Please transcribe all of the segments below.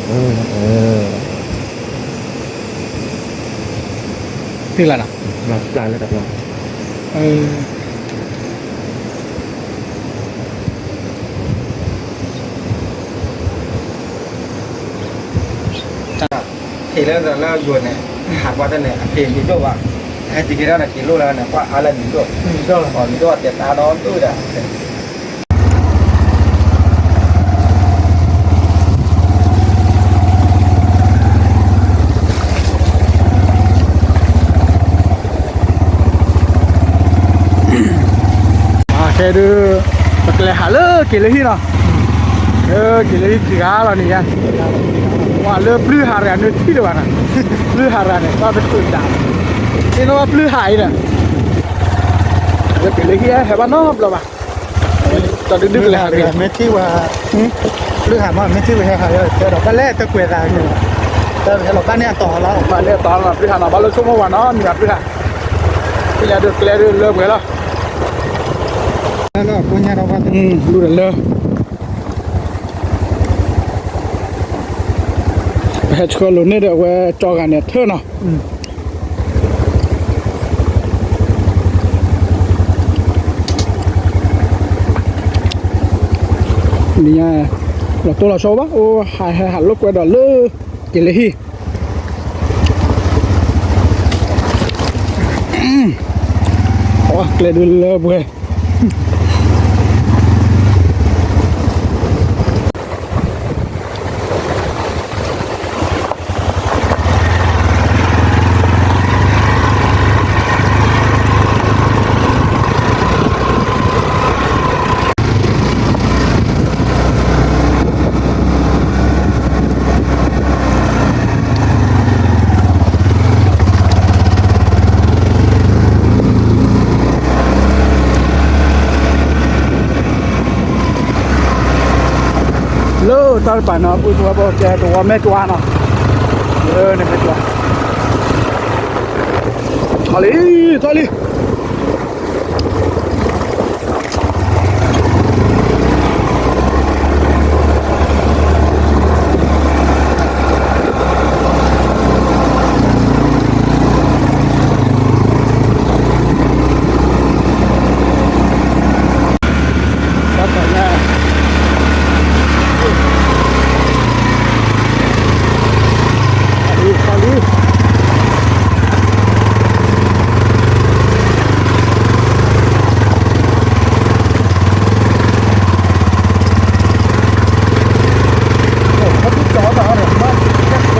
သ့ၣ်လၢ်နီၤ, ဟ့ၣ်လၢလၢယိာ်န့ၣ် ဟးကွၢ်တၢ်န့ၣ် အဖံးမံၤဒိၣ်ဘၣ်, ဟဲတံၤက့ၤတၢ်န့ၣ် က့ၤလိၣ်လၢန့ၣ် ကွၢ်အါလၢမံၤဒိၣ်, မံၤဒိၣ်တဲတၢ်ဒီဒိၣ်ဒီး အခဲဒုး ပကလဲၤဟးလၢက့ၤလၢဟံၣ်နီၤ, လၢက့ၤလၢဟံၣ်ခံဂၤလီၤန့ၣ်ယါ, ဝဲလၢပျုၢ်ဟးတဂၤန့ၣ်ထံၣ်လၢၤဘၣ်နီၤ, ပျုၢ်ဟးတဂၤန့ၣ် ဘၣ်ပထုးတၢ်, အ့ၣ်နီၣ်ဘၣ်ပျုၢ်ဟးအံၤဒီး, လၢက့ၤလၢဟံၣ်ဟဲဘၣ်နီတဘျီဘၣ်, တၢ်ဒုးဒုးကလဲၤဟးက့ၤ, မ့ၢ်ထံၣ်ဝဲ ပျုၢ်ဟးမ့ၢ်ထံၣ်ဝဲဟဲဟးလၢ တဲဒီးတၢ်လဲၣ်တကွဲးသးန့ၣ်, တၢ်ဟဲလီၤဘၣ်န့ၢ်အတီၤလီၤ, ဘၣ်န့ၢ်အတီၤလီၤ ပျုၢ်ဟးနီၤ ဘၣ်လၢဆိကမိၣ်ဝဲနီၤ မံၤဘၣ်ပျုၢ်ဟး, ပျုၢ်ဟးဒုးကျဲဒုးလၢပှဲၤလီၤ, လူဒီးလၢ ပဟဲဆှၢလိာ်န့ၢ်ဒီးအဝဲကၠီဂၤန့ၣ်ထၢနီၤ, နံၤညါ လီၤတိၢ်လီၤဆီဘၣ် အိၣ်ဟးဟဲဟးလိာ်ကွဲဒီးလၢ က့ၤလၢဟံၣ်, ကျဲဒုးလၢပှဲၤ လၢတၢ်တပၤနီၤ ပုၢ်သဝီဖိ ကဲသဝီမဲၢ်တွၤနီၤ, လၢန့ၣ်မဲၢ်တွၤ, ထီၣ်လံ ထီၣ်လံ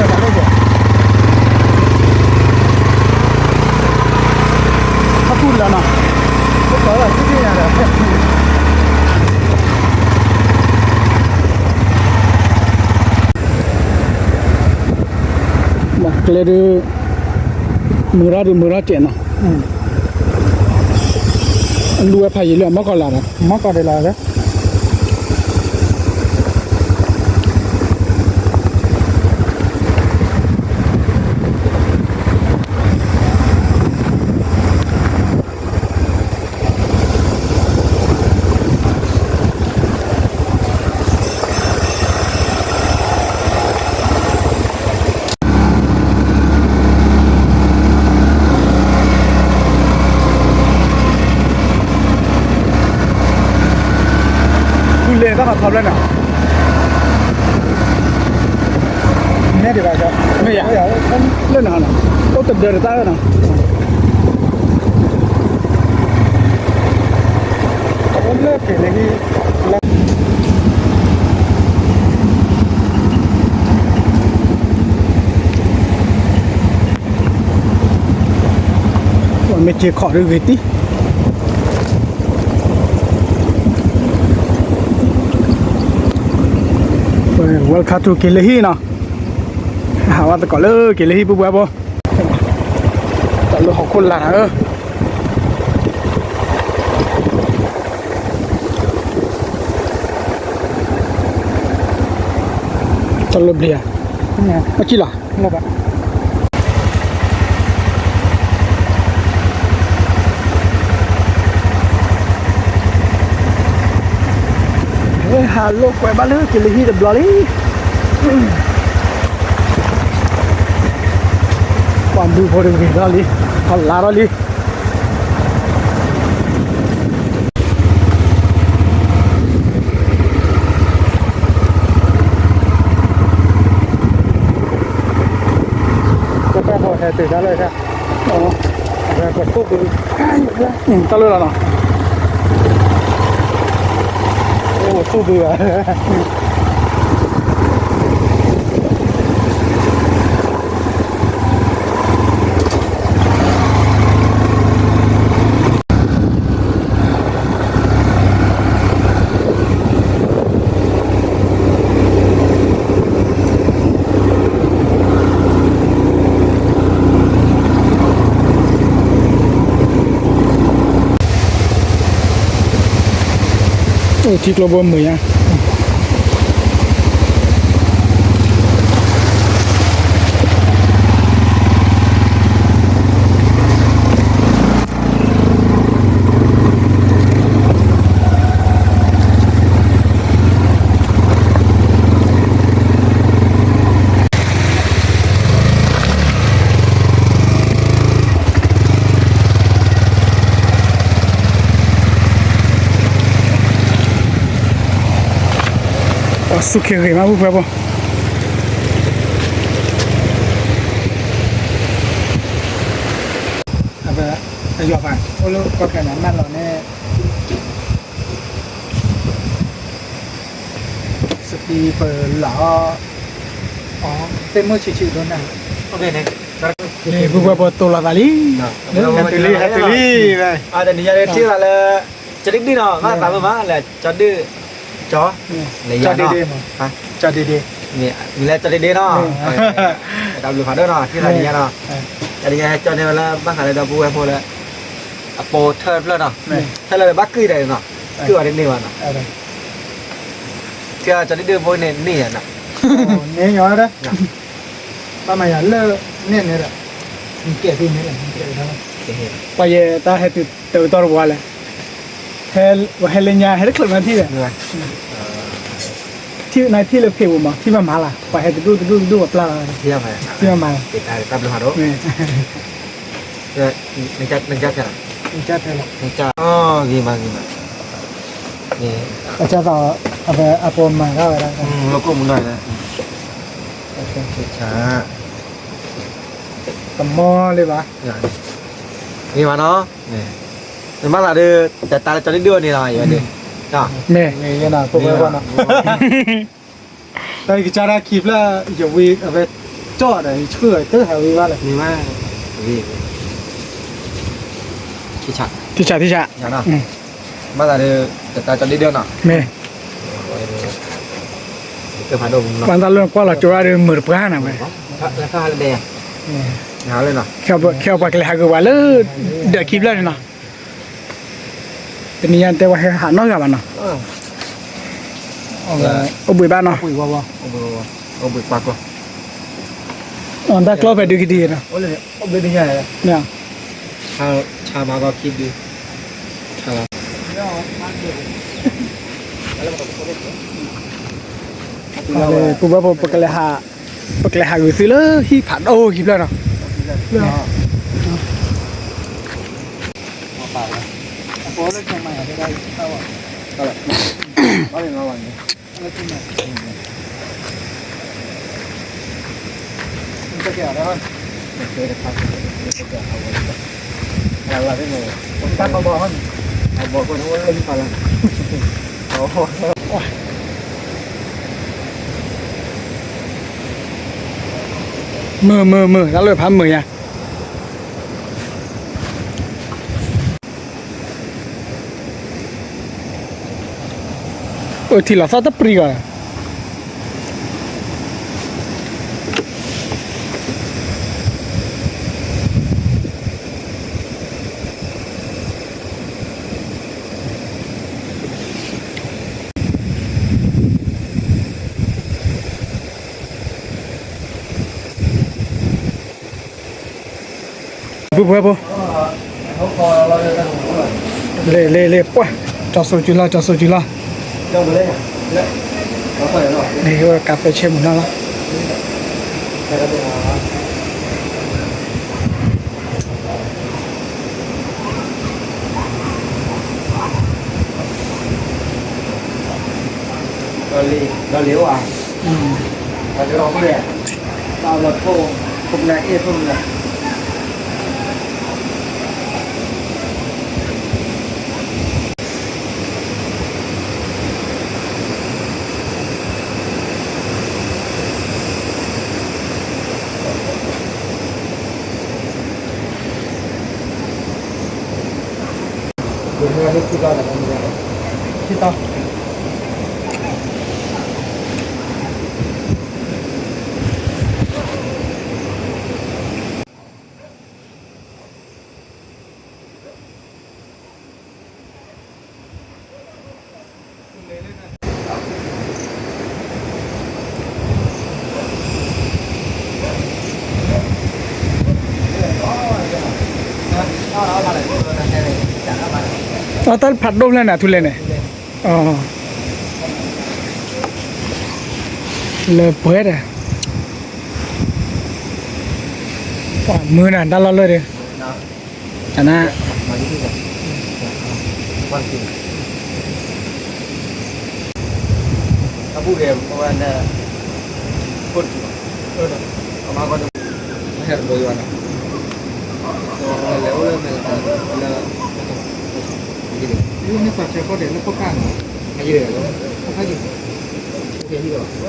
ကျဲဒုး မုာ်ထီၣ်ဒုးမုာ်ထီၣ်စဲးနီၤ, လူဝဲဖးယံာ်လၢအမီၢ်ကီၢ်လၢ်ဒီး မီၢ်ကီၢ်ဒဲးလီၤလၢ ဖုလဲၤတၢ်မၤထီဖျၢၣ်န့ၣ် နဲဒံးဘၣ်, မ့ၢ်ယၤ, လၢနၤနီၤ, အိၣ်တဒၢတတၢ်နီၤ, အိၣ်လၢက့ၤန့ၣ် မ့ၢ်က့ၤခီၣ်ဒုးဂ့ၤတံၢ်, welcome to က့ၤလၢဟံၣ်နီၤ, ဟးဝဲသကိးလၢက့ၤလၢဟံၣ် ပုၢ်ဝဲၢ်ဖိ, တၢ်လၢဟီၣ်ခိၣ်လာ်နၤဧၢ, တၢ်လၢဘျံၤဧါ, မ့ၢ်ကံလီၤ ဟဲဟးလိာ်ကွဲဘၣ်လၢက့ၤလၢဟံၣ်တဘျီလံ, ဒူဖိတဂ့ၤထီၣ်လံ, အလါထီၣ်လံ. ကတၢ်ဟဲတုၤတၢ်လၢ ကသူၣ်ဘု, တၢ်လၢလီၤနီၤ, အိၣ်သူၣ်ဘုဘၣ်. အိၣ်ထံကျိဘိမုာ်ညါ. ပှၤစူၢ်က့ၤဂ့ၤမး ပုၢ်ဖိဝဲၢ်ဖိ. အဝဲ အယီၤဖး အိၣ်လၢကီၢ်ခဲန့ၣ် မၢလီၤန့ၣ် စပံးပလီၤအီၤ သ့ၣ်မုၣ်ဆံးဆံးဒိၣ်နၢ်. န့ၣ် ပုၢ်ဖိဝဲၢ်ဖိတိၢ်လီၤသးလံ. ဟဲတုၤလံ ဟဲတုၤလံ. တနံၤညါထံၣ်သးလၢ ကၠီဒ့ဒ့ၣ်နီၤ, ဘၣ်သးမုာ်မး လၢကၠီဒ့, ကၠီ, လၢယၤနီၤ, ကၠီဒ့ဒ့, မ့ၢ်လၢကၠီဒ့ဒ့နီၤ, တၢ်ဘျုးဖးဒိၣ်နီၤ ထံၣ်သးတနံၤညါနီၤ, တနံၤညါဟဲကၠီန့ၢ်ဝဲလၢ ဘၣ်ဃးလၢဒီပုၢ်ဝဲၢ်ဖိလၢ အပိာ်ထၢၣ်တဖျၢၣ်နီၤ, ထၢၣ်လၢဘၣ်ကုၢ်ဒၣ်နီၤ, ကုၢ်အီၤတန့ၢ်ဘၣ်နီၤ, ထံၣ်ကၠီဒ့ဒ့ဖိန့ၣ်န့ၢ်ယၤနီၤ, န့ၢ်ယၤဝဲဒၣ် ဘၣ်မၤယၤလၢန့ၣ်န့ၣ်ဒီး နကဲးသ့န့ၣ်ဒီး နကဲးဝဲဒၣ်လီၤ, ပှၤယဲတၢ်ဟဲတုၤတၢ်တီတဝါလဲၣ်, ဟဲလၢညါ ဟဲတချုးမးထံၣ်ဒီး ထံၣ်နထံၣ်လၢဖ့းပူၤမး ထံၣ်မးမးလၢ် ပှၤဟဲတဒူၣ်တဒူၣ်တဒူၣ်ပှၤပျၢ်လီၤ, ထံၣ်မး, တၢ်ဘျုးဖးဒိၣ်, နကထဲလီၤ, ဂ့ၤမးဂ့ၤမး, အကၢ်သး အဝဲအပိာ်မၤတၢ်ဝဲဒၣ်, လီၢ်ကိၢ်မုၢ်နီၢ်, တမီလၢၤဘၣ်, ဂ့ၤမးနီၤ, နမၤသးဒီး တၢ်တၢ်လၢကၠီဒ့ဒ့ၣ်အီၤန့ၣ်လီၤ, မ့ၢ်, မ့ၢ်ယဲနီၤ ဖိဝဲၢ်နီၤ, တၢ်ကစၢ်ဒၣ်ခံဖျၢၣ် ယဝံၤအဝဲကၠီဒီး ယဆှၢတၢ်ဟးဝံၤဘၣ်လၢ, ထံၣ်ဆး ထံၣ်ဆး, မၤသးဒီး တၢ်တၢ်ကၠီဒ့ဒ့ၣ်နီၤ, မ့ၢ်, ပှၤတၢ်လၢကွၢ်လီၤကၠိရၣ်ဒီး မုာ်တပှၢ်နၤဝဲ, ခဲအံၤပှၤကလဲၤဟးဂုာ်ပှၤလၢ ဒီးခံဖျၢၣ်န့ၣ်နီၤ တနံၤညါတဲဝဲဟဲဟးနီတဂၤဘၣ်နီၤ, အိၣ်ဘှံးဘၣ်နီၤ, တၢ်ကျီဖဲဒုးကဒံနီၤ, ပုၢ်ဝဲၢ်ဖိ ပကလဲၤဟး, ပကလဲၤဟးဂုာ်သုလၢဟံၣ်ဖးဒိၣ်ခံဖျၢၣ်နီၤ. မုာ်မုာ်မုာ် တၢ်လၢဖးမုာ်ညါ. အိၣ်ထံလီၤသီၣ်တပျံၤဂီၤ. ပုၢ်ဖိဝဲၢ်ဖိ, လ့လ့လ့ ပှၢ်, ကၠီစိၤစုလီၤ ကၠီစိၤစုလီၤ, န့ၣ် ကါဖဲဆဲမုၢ်နီၤလီၤ. ဒီးလံၤအိၣ်ဧါ, ဒီးလံၤအိၣ်, တၢ်လီၤထိၣ်, ထိၣ်ပနၢ်အ့ၣ်ထိၣ်ပနၢ် အတၢ်ဖးဒိၣ်ဖျဲၣ်န့ၣ် အထူလဲၣ်န့ၣ်, လၢပှဲၤဒီး, မုၢ်နၤတၢ်လီၢ်လၢဒီး, န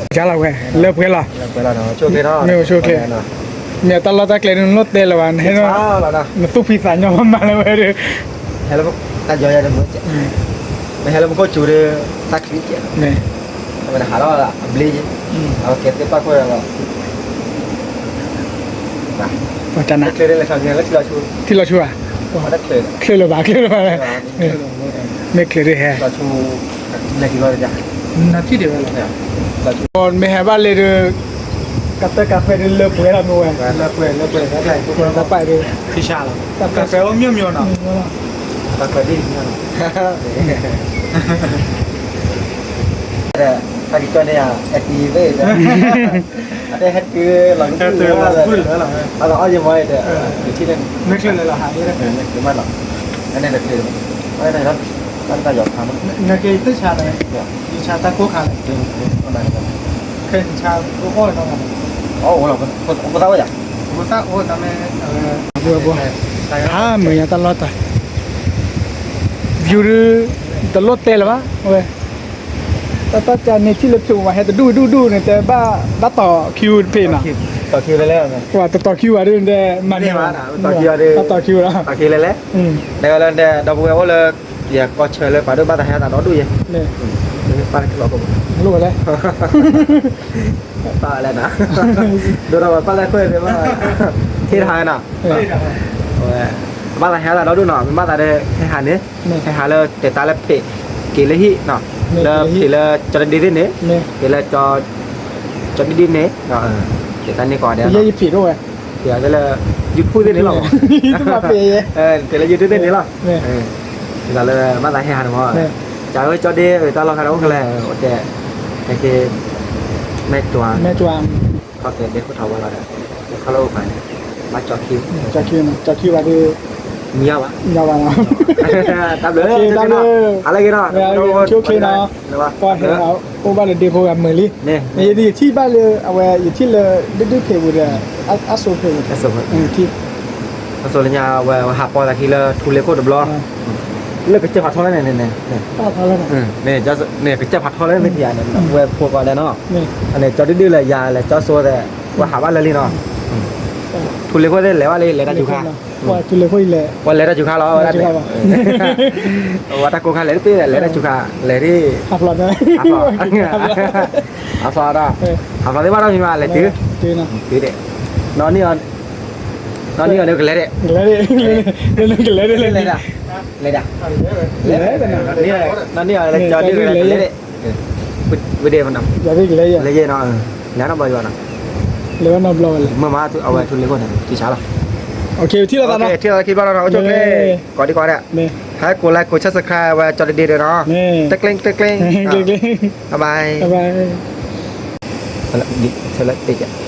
ကလီၤဝဲ လၢပှဲၤလီၤ, မ့ၢ်အိၣ်ဆိၣ်ချ့, မ့ၢ်တၢ်လီၢ်တၢ်ကျဲဒ်နလိၣ်တဲလၢၤဘၣ်, နသူၣ်ဖှံသးညီမးလၢဝဲဒီး, ဟဲလၢပခိၣ်စူၤဒီး, တၢ်ချံကဲ, အဝဲဟးလီၤအဘျ့, အဝဲကဲသ့ၣ်ပာ်ခိၣ်ဒီးလီၤ, ထံလီၤဆူဧါ, ချ့လၢၤဘၣ် ချ့လၢၤဘၣ်, မ့ၢ်ချ့ဒ်ဟဲ မ့ၢ်ဟဲဘၣ်လၢဒုး, ကတၢၢ်ကၣ်ဖဲဒုးလၢပှဲၤလီၤမ့ၢ်ဝဲ, လၢပှဲၤလၢပှဲၤ, တၢ်ပာ်ဒုး, ကၣ်ဖဲအိၣ်မျိၢ်မျိၢ်နီၤ, ကၣ်ဖဲဒ်န့ၣ်, တၢ်ကကၠီန့ၣ်, အတဟဲတုၤလီၤ, အလီၤအီၣ်ယမီၤဒီး, မ့ၢ်ချ့လၢလီၤဟး, မ့ၢ်ချ့လၢလီၤ, နက့ၤတဆါန့ၣ်, ယဆါတၢ်ကိးခါန့ၣ်, ခဲဆါ, အီၣ်လီၤ, ဖိသၣ်အိၣ်ယၤ, ဖိသၣ်အိၣ်တၢ်မ့ၢ်, ဟါမုာ်ယၤတၢ်လီၢ်တၢ်, ယူၤဒုး, တလိၣ်တဲလၢၤဘၣ်, အဝဲ, တၢ်တၢ်ကန့ၣ်ထံၣ်လၢဖျိးမး ဟဲတဒူၣ်ဒူၣ်ဒူၣ်န့ၣ် တဲဘၣ်, ဘၣ်တီၤခံတဖ့နီၤ, တီၤခံလဲၣ်လဲၣ်, ပှၤတတီၤခံဘၣ်ဒ်န့ၣ်တဲ, မၤန့ၢ်ဘၣ်, ဘၣ်တီၤခံဘၣ်, တီၤခံလဲၣ်လဲၣ်, တဲဝဲလၢဒီပုၢ်ဝဲၢ်အိၣ်လၢ, ယကီၢ်ဆၢလၢပှၤဒိၣ်ဘၣ်သးဟဲသးဒီဒူၣ်ယဲ, ပာ်လီၤ, ပာ်လီၤ, ဒိၣ်ဒီးပာ်လီၤခွဲးသ့ဘၣ်, ဟ့ၣ်တဟါနီၤ, ဘၣ်သးဟဲသးဒီဒူၣ်နီၤ မ့ၢ်ဘၣ်သးဒီးဟဲဟးန့ၣ်, ဟဲဟးလၢတဲတၢ်လၢဖံး, က့ၤလၢဟံၣ်, လၢဖံးလၢကၠီတဒ့သ့ၣ်န့ၣ်, က့ၤလၢ, ကၠီတဒ့န့ၣ်, တဲတၢ်န့ၣ်ကီးဒဲး, ဖံးလၢ, YouTube သ့ၣ်န့ၣ်လီၤ, ဖံးလၢ YouTube သ့ၣ်န့ၣ်လီၤ, ဒ်သိးလၢဘၣ်သးဟဲဟးန့ၣ်မး, ကၢ်ဝဲကၠီဒ့တၢ်လီၢ်ခါဒီးအိၣ်ခဲလၢာ်, အိၣ်တဲ, ဟဲက့ၤ, မဲာ်, မဲာ်, ခီကဲဒဲခိၣ်ထီၣ်ဝဲလီၤဒီး, ခီလၢအိၣ်ပၤန့ၣ်, ဘၣ်ကၠီခံ, ကၠီခံဘၣ်ဒ်, မံၤအီၤဘၣ်, မံၤအီၤဘၣ်နီၤ, တၢ်ဘျုး, တၢ်ဘျုး, ဟးလၢဂ့ၤနီၤ, ဆိၣ်ချ့နီၤ, ပှၤဟဲအိၣ်ဘၣ်လၢဒ့ဖိဂၤမုာ်လံ, ယထံၣ်ဘၣ်လၢအဝဲ ယထံၣ်လၢ, ဒုဒုဖံးပူၤဒီး, အစိဖံးပူၤ, အစိလၢညါဝဲဟးပီသးခံလၢထူလ့ၤခိၣ်တဘျီ, လၢကစၢၢ်ဖးထီလၢန့ၣ်, န့ၣ်, ကစၢၢ်ဖးထီလၢမ့ၢ်တယၤန့ၣ်, ဝဲဖိကီးဒဲးနီၤ, န့ၣ်ကၠီဒုဒုလၢယၤလၢကၠီစိသ့ၣ်, ဝဲဟးဘၣ်လၢလံနီၤ, ထူလ့ၤခိၣ်သ့ၣ်လဲၤဘၣ်လံ လဲၤတၢ်စူၤခါ, ပှၤလဲၤတၢ်စူၤခါလီၤ, ဝဲတၢ်ကိးခါလဲၤတပ့ၢ် လဲၤတၢ်စူၤခါ, လဲၤဒ်, ဟးဖျိး, ဟးဖျိးဒီး, ဟးဖျိးသ့ၣ်ဘၣ်ဒီးမံၤမး လဲၤတုၤ, တုၤဒဲး, နီၢ်နံၣ်အီၤ, နီၢ်နံၣ်အီၤန့ၣ်ကလဲၤဒဲး, ကလဲၤဒဲး, လဲၤဒဲး, လဲၤဒဲး, နီၢ်နံၣ်အီၤလဲၤကၠီဒုဒုလဲၤဒဲး, ဝဲဒၣ်, လဲၤယဲနီၤ, လဲၤနီတဘျီယၤနီၤ, လဲၤနီတဘျီဝဲလဲၣ်, မ့ၢ်မးအဝဲထူလ့ၤခိၣ်န့ၣ် ထံဆါလီၤ, ထံလီၤသးနီၤ, ထံလီၤသးခံဘၣ်နီၤ, အိၣ်ဆိၣ်ချ့, ကိးဒံကိးဒဲး, ဟဲကိးlikeကိးsubscribeဝဲကၠီဒုဒုဒီးနီၤ, တကျ့တကျ့, ဘၣ်ဘၣ်, ဆၢလၢတ့ၢ်ကဲ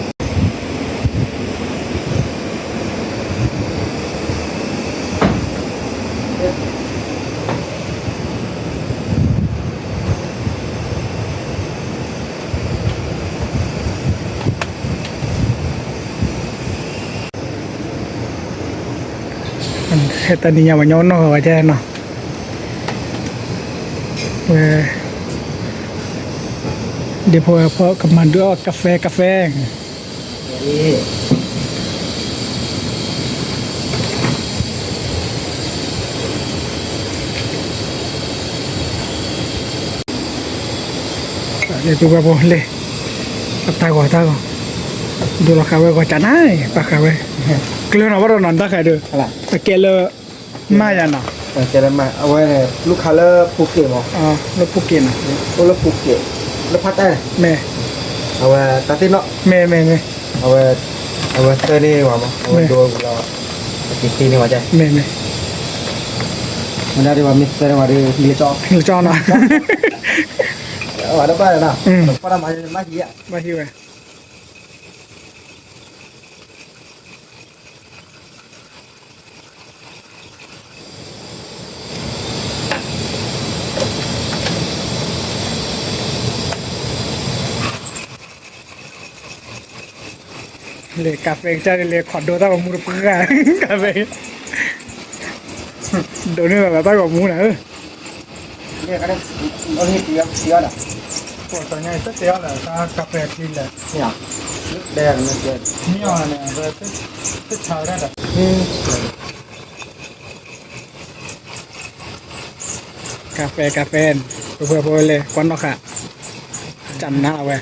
ဟဲတနံၤညါဝဲညီနီၢ်ဂၤဝဲကဲနီၤ, ဝဲ ဒ့ဖိဝဲဖိကမၤဒုးအီၣ်ကါဖဲ ကါဖဲ, ဒ့ဖိဝဲဖိလဲၤ အတၢ်ဂီၤတၢ်ဂီၤ, ဒိလီၤဃာ်ဝဲဂီၤကနၤ, ပာ်ဃာ်ဝဲ, ကျၢၤနီၤဘၣ်ဒီးနီၤ တၢ်ဃာ်ဒီး, အကဲလၢ မၢ်ယၤနီၤ, အဝဲန့ၣ် လူၤခးလၢပူၤက့ၤမး, လၢပူၤက့ၤနီၤ, အိၣ်လၢပူၤက့ၤ, လၢဖးတၢ်န့ၣ်, မ့ၢ်, အဝဲတၢ်သ့ၣ်နီၣ်, မ့ၢ်မ့ၢ်မ့ၢ်, အဝဲ, အဝဲသၢန့ၢ်ဝဲမး, အဝဲဒိဝဲလီၤ, အက့ၤတ့န့ၢ်ဝဲကဲ, မ့ၢ်မ့ၢ်, မ့ၢ်ဒၣ်ဒ်ဝဲမ့ၢ်သၢန့ၢ်ဝဲဒီး လံလၢကၠီ, လံလၢကၠီနီၤ, ဝဲတဘၣ်နီၤ, ဘၣ်ဟံးဝဲ လဲၤကါဖဲကစၢ်ဒ်လဲၤခီၣ်ဒိတၢ်ဂီၤမူတပှၢ်, ကါဖဲ, ဒိးန့ၢ်လီၤလၢတၢ်ဂီၤမူနၤဧၢ, ပှၤတညါတတဲအီၤလၢ ကါဖဲထံလဲၣ်, မ့ၢ်အီၤန့ၣ် တဆါဝဲဒၣ်ဒီး ကါဖဲ ကါဖဲ, ပှဲၤပှဲၤဖိလဲၤကွၢ်နီၣ်ဃာ်, ကနၤဝဲ,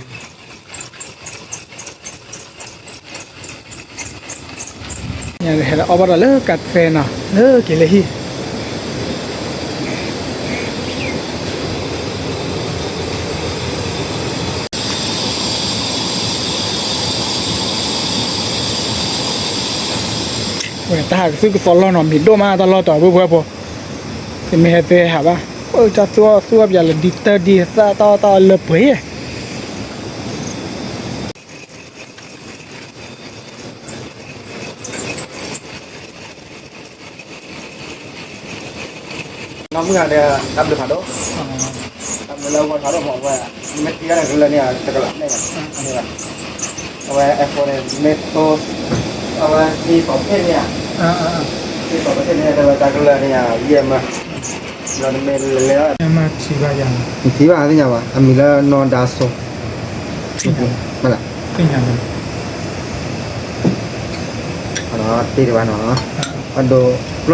ဟဲလီၤအီၣ်ဘၣ်ဒီးလၢကါဖဲနီၤ လၢက့ၤလၢဟံၣ် ဝဲတၢ်ဟးကသုၣ်ကသီလီၢ်နီၤ မ့ၢ်ဒိၣ်မးတၢ်လီၢ်တီၤ ပှဲၤပှဲၤဖိ, သုမ့ၢ်ဟဲသ့ဟးဘၣ်, အိၣ်တၢ်သူၣ်အီၣ်သူၣ်အီၣ်ပယၤလၢဒ်တၢ်ဒ်သၣ်တၢ်အီၣ်တၢ်အီလၢပှဲၤ နီၢ်မုၢ်ဂၤဒီး တၢ်ဘျုးဖးဒိၣ်, တၢ်ဘျုးလၢအဂီၢ်ဖးဒိၣ်မးဝဲ, မ့ၢ်သံဂၤန့ၣ် ကလၢာ်န့ၢ်ယၤတကလးန့ၣ်, အဝဲ iPhone န့ၣ် မ့ၢ်သိ, အဝဲသံသိးပထ့ၣ်န့ၣ်ဧါ, သံသိးပထ့ၣ်န့ၣ် တဲဝဲတၢ်ကလၢာ်န့ၢ်ယၤ ယဲၢ်မၢ, ဒီးနမ့ၢ်လဲၤလီၤ, နထံၣ်ဘၣ်ယၤ, နထံၣ်ဘၣ်သ့ၣ်ညါဘၣ်, အမံၤလၢနီၢ်ဒါစိ, သ့ၣ်ညါ, တ့ၢ်ဒံးဘၣ်နီၤ, အဒိ ကျိ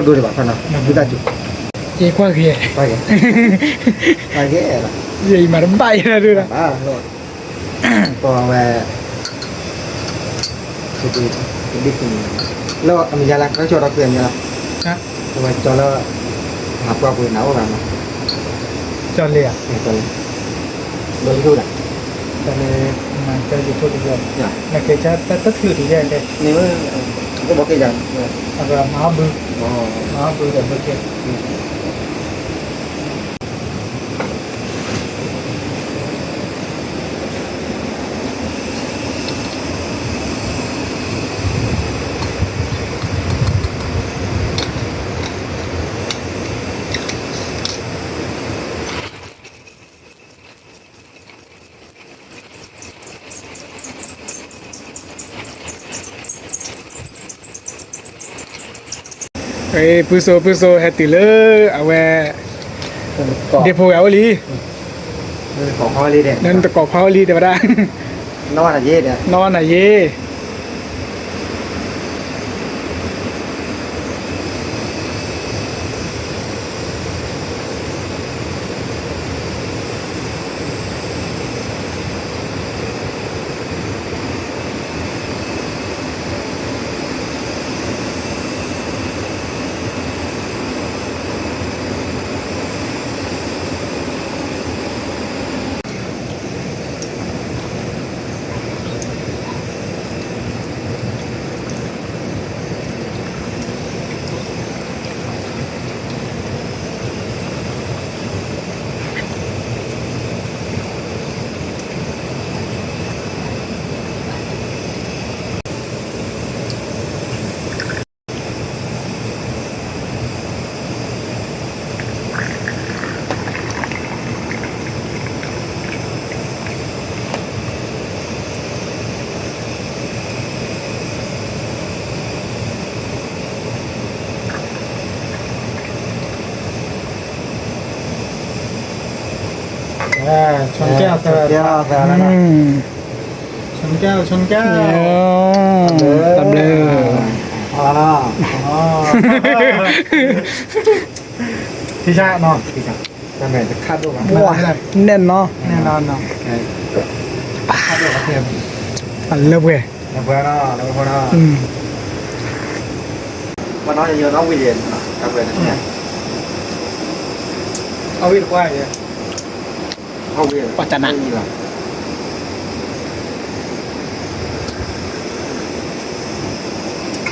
ၣ်ဒိၣ်ဒံးဘၣ်ခီနီၤ, ဝံသးစူၤ, ယကွၢ်ဂ့ၤ, ကွၢ်ဂ့ၤ, ကွၢ်ဂ့ၤ, ယအံၤမၤတဘၣ်ယဲဒၣ်ဒၣ်, ပဝဲ လၢအမံၤယါလၢ ကၢကၠီဒီးကွံာ်အမံၤလီၤ, ပဝဲကၠီလၢ ဟးပှၢ်ပူၤနၤအိၣ်ဂၤမး, ကၠီလ့ဧါ, ကၠီလ့, ဘၣ်ယိၣ်ဒၣ်, ကၠီလ့, မၤကၠီယိၣ်ဖိတယိၣ်, နကဲကၠီတချုးတယဲၢ်တဲ, မၤဘု, မၤဘုဒီးဘုကဲ ပုၢ်စိပုၢ်စိဟဲတုၤလၢ အဝဲ ဒ့ဖိဂၤအိၣ်လံ, နတကိးခွါအိၣ်လံတဲဝဲဒၣ်, နီၢ်ဝါနၤယ့, နီၢ်ဝါနၤယ့. အဲ ဆၢကဲ ဆၢကဲ ဆၢကဲ တၢ်ဘျုး ထံဆါနီၤ တၢ်မဲာ်တခါဒိၣ်ဘၣ် နဲၣ်နီၤ နဲၣ်နီၤ အလၢပှဲၤ လၢပှဲၤနီၤ လၢပှဲၤနီၤ ပှၤနီၤယိၤနီၤဝံၤယဲ တၢ်ပှဲၤတၢ်ပှဲၤ အဝံၤတပှဲၤယဲ ပှၤတနး ကဲအီၤန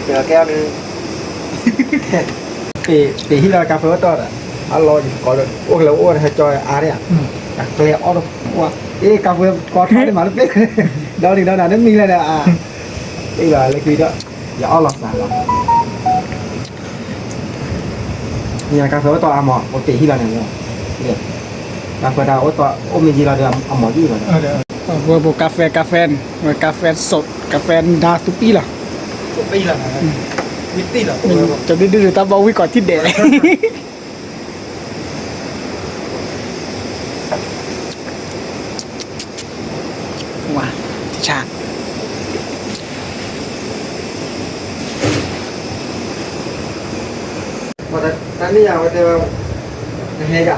့ၣ် ပဟံးလီၤကါဖဲအိၣ်တီၢ်ဒီး အလီၤယကီးလၢ အိၣ်ကလဲၤအိၣ်ဟဲကၠီအါဒၣ် အကျဲအီၣ်တကွၢ် အ့ၣ် ကါဖဲကီထီၣ်န့ၣ်မးတပ့ၢ် ဒီနံၤဒီနၤန့ၣ်မံၤလဲၣ်ဒီး အ့ၣ်လီၤလၢခံဒီး ယအီၣ်လီၤစှၤလီၤ မ့ၢ်ကါဖဲအိၣ်တီၢ်အါမး အိၣ်တ့ၢ်ဟံးလီၤန့ၣ်လီၤ ကါဖဲတၢ်အိၣ်တီၢ်အိၣ်မ့ၢ်ယံၤလီၤဒီး အမၤယံၤလီၤဒီး ပှၤကါဖဲ ကါဖဲ စး ကါဖဲဒါသူပံလီၤ ကဒုဒုတၢ်ဘီဝံကီးထံၣ်ဒဲး ဝါ ဆါ တၢ်န့ၣ်ယၤဝဲတဲဝဲ နဟဲယၤ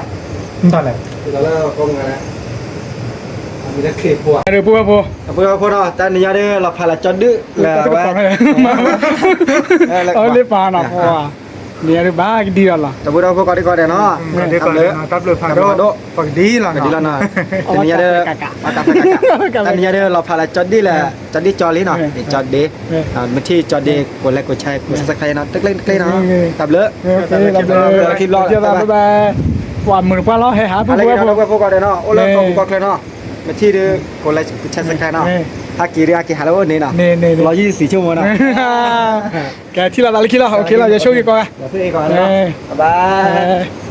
တၢ်လဲၣ် အမံၤလၢခ့ဖိ အပုၢ်ဝဲၢ်ဖိ အပုၢ်ဝဲၢ်ဖိနီၤ တၢ်နံၤညါဒ်လီၤဖးလၢကၠီဒုၣ်လၢဝဲ အလၢပာ်နီၤဖိ နံၤညါဒ်ဘၣ်ကဒံလီၤလီၤ တၢ်ပုၢ်ဝဲၢ်ဖိကိးဒံကိးဒဲးနီၤ တၢ်ဘျုး တၢ်ဘျုးဖးဒိၣ် ပကဒံလီၤနီၤ ပကဒံလီၤနီၤ တနံၤညါဒ် တနံၤညါဒ်လီၤဖးလၢကၠီဒုၣ်လၢ ကၠီဒုၣ်ကၠီလံနီၤ ကၠီဒုၣ် မ့ၢ်ထံၣ်ကၠီဒုၣ် ကိးလဲကိးဆဲ ကိး subscribe နီၤ တကျ့တကျ့နီၤ တၢ်ဘျုး ပှၤမုာ်တပှၢ်လီၤ ဟဲဟး ပှၤမုာ်တပှၢ်ဖိ ကိးဒဲးနီၤ အိၣ်လၢကီၢ်ပူၤကီၢ်ချၢနီၤ မ့ၢ်ထံၣ်ဒ် ကိးလဲကိးဆဲ subscribe နီၤ ဟဲက့ၤဒ်အက့ၤဟးလၢအိၣ်န့ၣ်နီၤ လီၤယံၤစံးဆိကမိၣ်နီၤ ကဲထံၣ်လိာ်သးလၢခံလီၤ OK လီၤ ယဆိၣ်ဂ့ၤကိးဂၤ ဘၣ်ဘၣ်